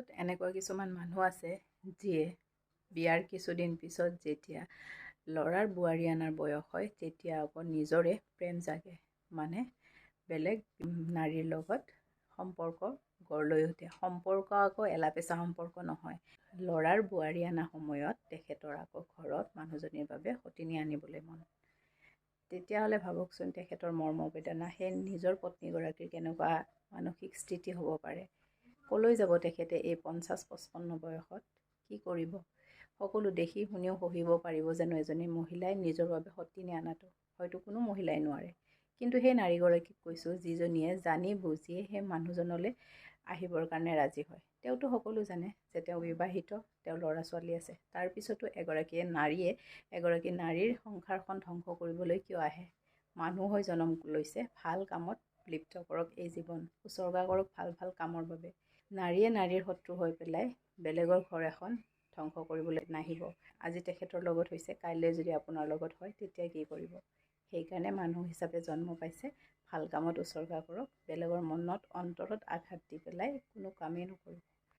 সমাজত এনেকুৱা কিছুমান মানুহ আছে যিয়ে বিয়াৰ কিছুদিন পিছত যেতিয়া ল'ৰাৰ বোৱাৰী অনাৰ বয়স হয়, তেতিয়া আকৌ নিজৰে প্ৰেম জাগে, মানে বেলেগ নাৰীৰ লগত সম্পৰ্ক গঢ় লৈ উঠে। সম্পৰ্ক আকৌ এলাপেচা সম্পৰ্ক নহয়। ল'ৰাৰ বোৱাৰী অনা সময়ত তেখেতৰ আকৌ ঘৰত মানুহজনীৰ বাবে সতিনী আনিবলৈ মন। তেতিয়াহ'লে ভাবকচোন, তেখেতৰ মৰ্ম বেদনা, সেই নিজৰ পত্নীগৰাকীৰ কেনেকুৱা মানসিক স্থিতি হ'ব পাৰে? ক'লৈ যাব তেখেতে এই 50 55 বয়সত? কি কৰিব? সকলো দেখি শুনিও সহিব পাৰিব জানো এজনী মহিলাই নিজৰ বাবে সতিনী অনাটো? হয়তো কোনো মহিলাই নোৱাৰে। কিন্তু সেই নাৰীগৰাকীক কৈছোঁ, যিজনীয়ে জানি বুজিয়ে সেই মানুহজনলৈ আহিবৰ কাৰণে ৰাজি হয়। তেওঁতো সকলো জানে যে তেওঁ বিবাহিত, তেওঁৰ ল'ৰা ছোৱালী আছে। তাৰপিছতো এগৰাকীয়ে নাৰীয়ে এগৰাকী নাৰীৰ সংসাৰখন ধ্বংস কৰিবলৈ কিয় আহে? মানুহ হৈ জন্ম লৈছে, ভাল কামত লিপ্ত কৰক, এই জীৱন উছৰ্গা কৰক ভাল ভাল কামৰ বাবে। নাৰীয়ে নাৰীৰ শত্ৰু হৈ পেলাই বেলেগৰ ঘৰ এখন ধ্বংস কৰিবলৈ নাহিব। আজি তেখেতৰ লগত হৈছে, কাইলৈ যদি আপোনাৰ লগত হয় তেতিয়া কি কৰিব? সেইকাৰণে মানুহ হিচাপে জন্ম পাইছে, ভাল কামত উছৰ্গা কৰক। বেলেগৰ মনত অন্তৰত আঘাত দি পেলাই কোনো কামেই নকৰিব।